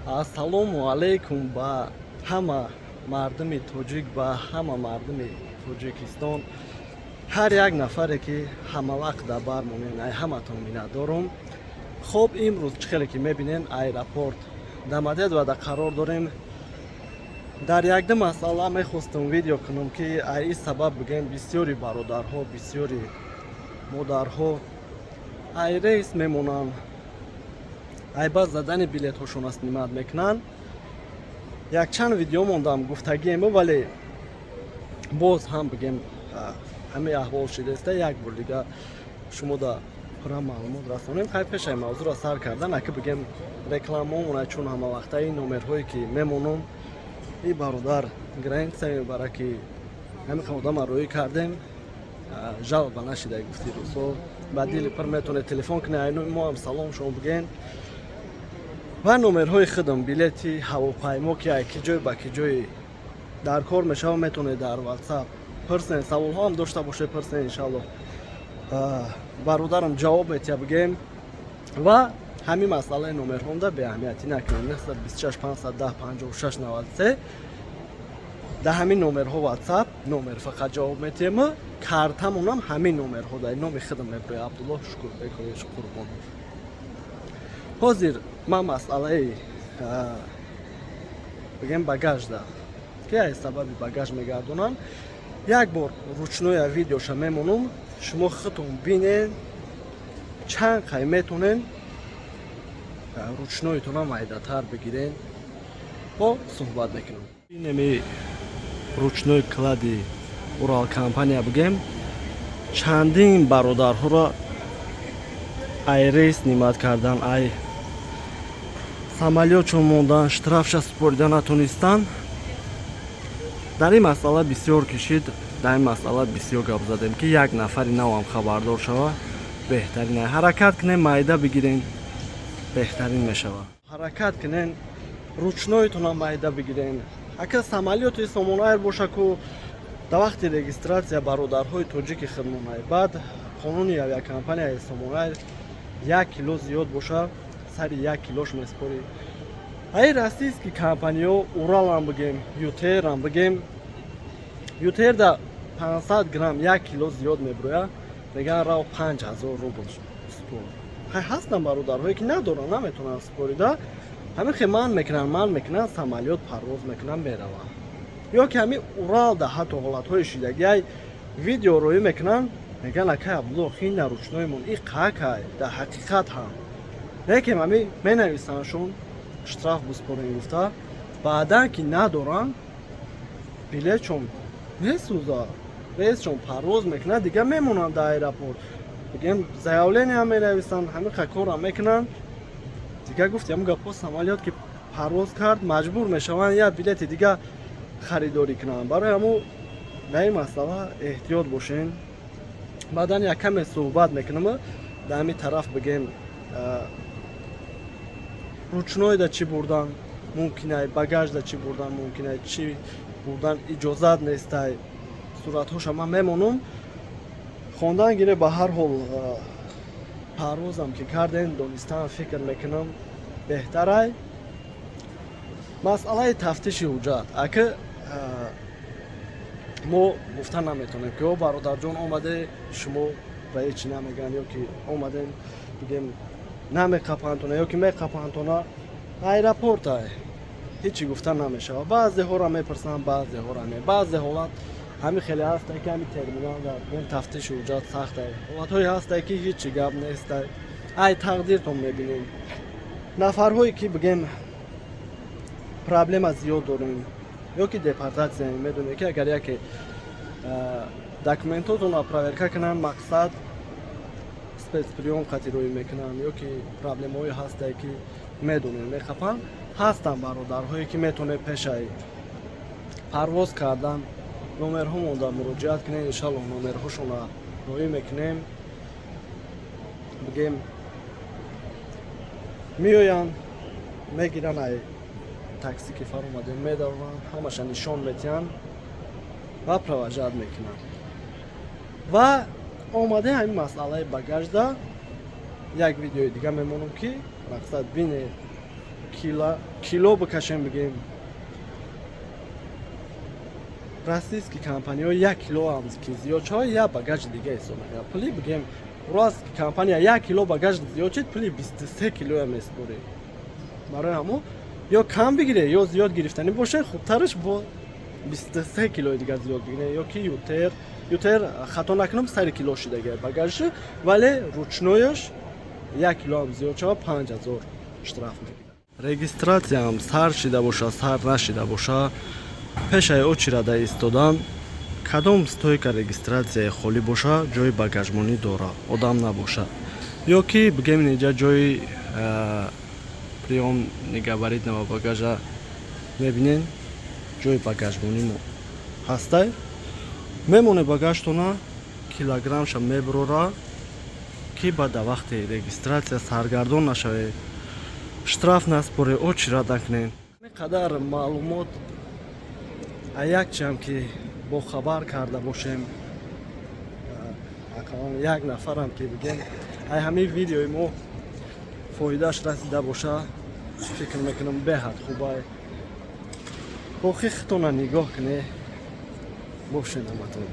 Ассалому алайкум ба ҳама мардуми тоҷик, ба ҳама мардуми Тоҷикистон, ҳар як нафаре, ки ҳамавақт дар бар монен, ай ҳаматон миннатдорум. Хоб, имрӯз чӣ хеле ки мебинен, аэропорт Домодедово қарор дорем. Дар якду масъала мехостам видео кунам, ки ай ин сабаб, бигӯем, бисёри бародарҳо, бисёри модарҳо ай рейс мемонанд, ай баъд задани билетҳошона снимать мекунанд. Якчанд видео мондам, гуфтагием, вале боз ҳам, бигем, ҳамаи аҳвол шидаиста, як бор дига шумо да пурра маълумот расонем. Хай, пешаи мавзӯъро сар кардан, аки, бигем, рекламаомона, чун ҳамавақта ин номерҳое ки мемонам, и бародар граница мебара, ки ҳамин одама роӣ кардем, жалоба нашида, гуфти рӯзҳо ба дили пир метавонед телефон кунед, айно мо ҳам салом шумо бигӯен. Ва номерҳои худам, билети ҳавопаймо, ки ай ки ҷой ба ки ҷои дар кор мешава, метавонед дар WhatsApp пурсен, саволҳо ҳам дошта бошед, пурсен, иншалло бародарам ҷавоб метия, бигем. Ва ҳамин масъалаи номерҳомда беаҳамиятӣ накунед: 926 510 56 93. Дар ҳамин номерҳо WhatsApp номер фақат ҷавоб метиҳем. Картамонам ҳамин номерҳо дар номи худам меброяд, Абдуллоҳ Шукурбекович Қурбонов. Ҳозир ман масъалаи, бигем, багажда, ки аз сабаби багаж мегардонам, як бор ручной видеоша мемонам, шумо худтон бинед, чанд қай метонен ручной тонам майдатар бигирен. Бо суҳбат мекунам. Инеми ручной клади Урал компания, бигем, чандин бародарҳоро ай рейс снимать кардан, ай самолётшон мондан, штрафша супорида натонистанд. Дар ин масъала бисёр кишид, дар ин масъала бисёр гап задем, ки як нафари навам хабардор шава, беҳтарин. Ҳаракат кунем, майда бигирен, беҳтарин мешавад. Ҳаракат кунен, ручной тонам майда бигирен. Ака самолёти Сомонаэр боша ку, дар вақти регистрация бародарҳои тоҷики хидмонай, баъд қонуни авиакомпанияи Сомонаэр 1 кило зиёд боша, сари 1 килош меспорӣ. Аи российский компаниё, Уралам бигем, ЮТРам бигем, ЮТРда 500 грамм, 1 кило зиёд меброя, мегӯян, рав, 5000 рубл спор. Хай, ҳастанд бародарҳое, ки надоранд, наметавонанд спорида. Ҳамин хе ман мекунанд, ман мекунанд, самолёт парвоз мекунанд, мераванд. Ё ки ҳамин Уралда ҳатто ҳолатҳои шидагиай видео роӣ мекунанд, мегӯян: «Акай Абдулло, хина ручной мон и қакай». Дар ҳақиқат ҳам лекин ҳами менависандшон, штраф биспорем гуфта, баъдан ки надоранд, билетшон месӯзад, рейсшон парвоз мекунад, дига мемонанд дар аэропорт. Бигем, заявление менависанд, ҳамин ха корам мекунанд. Дига гуфти ҳамн гапҳо, самолёт ки парвоз кард, маҷбур мешаванд як билети дига харидорӣ кунанд. Барои ҳамо дар ин масъала эҳтиёт бошен. Баъдан як каме суҳбат мекунам дар ҳамин тараф, бигем, ручной да чӣ бурдан мумкинай, багажда чӣ бурдан мумкинай, чӣ бурдан иҷозат нестай. Суратҳоша ман мемонам, хондан гире. Ба ҳар ҳол, парвозам ки кардем, донистан, фикр мекунам, беҳтарай. Масъалаи тафтиши ҳуҷҷат, ака, мо гуфта наметавонем, ки о бародарҷон, омаде, шумо ба ҳеҷ чӣ намегӯянд, ё ки омадем, бигем, намеқапандтона ё ки меқапандтона. Аэропортай, ҳечи гуфта намешавад. Баъзеҳоро мепурсанд, баъзеҳоро не. Баъзе ҳолат ҳамин хеле ҳасте, ки ҳамин терминал дар тафтиши ҳуҷҷат сахтай, ҳолатҳое ҳасте, ки ҳечи гап нестай. Ай тақдиртон мебинем. Нафарҳое ки, бигем, проблема зиёд дорем ё ки депортатсия, медонем, ки агар яке документотонро проверка кунанд, мақсад, спецприём қати рӯй мекунанд, ё ки проблемаҳое ҳастае, ки медонем, мехапанд. Ҳастанд бародарҳое, ки метавонед пешаи парвоз кардан номерҳо монда муроҷиат кунед. Иншаллоҳ, номерҳошонро роӣ мекунем. Бигем, меоянд, мегиранд, ай такси ки фаромадем, медаванд, ҳамаша нишон метиҳанд ва провожать мекунанд. Ва омаде ҳамин масъалаи багажда як видеои дига мемонам, ки мақсад бинед. Кило бикашем, бигем, российский компанияҳо як килоам ки зиёд шава, як багажи дига ҳисоб мекунад. Пули, бигем, рост, компания як кило багаж зиёд шид, пули 23 килоя меспорӣ. Барои ҳамо ё кам бигире, ё зиёд гирифтанӣ боше, хубтараш бо 23 килои дигар зиёд бигире. Ё ки ЮТР. ЮТР, хато накунам, сари кило шидага багажи, вале ручной аш як килоам зиёд шава, 5000 штраф мегирад. Регистрация ам сар шида боша, сар нашида боша, пешаи очередь а истодан, кадом стойка регистрация и холӣ боша, ҷои багажмонӣ дора, одам набоша, ё ки, бигем, инҷа ҷои приём негабаритного багажа мебинен, ҷои багажмонӣ мо ҳастай, мемоне багажтона, килограммша мебурора, ки баъд дар вақти регистрация саргардон нашавед, штраф наспоре, очередь накунед. Қадар маълумот якчиам ки бохабар карда бошем, ақаллан як нафарам ки, бигем, ай ҳамин видеои мо фоидааш расида боша, фикр мекунам, беҳад хубай. Боқӣ худтона нигоҳ кунед. Бошед ҳаматон.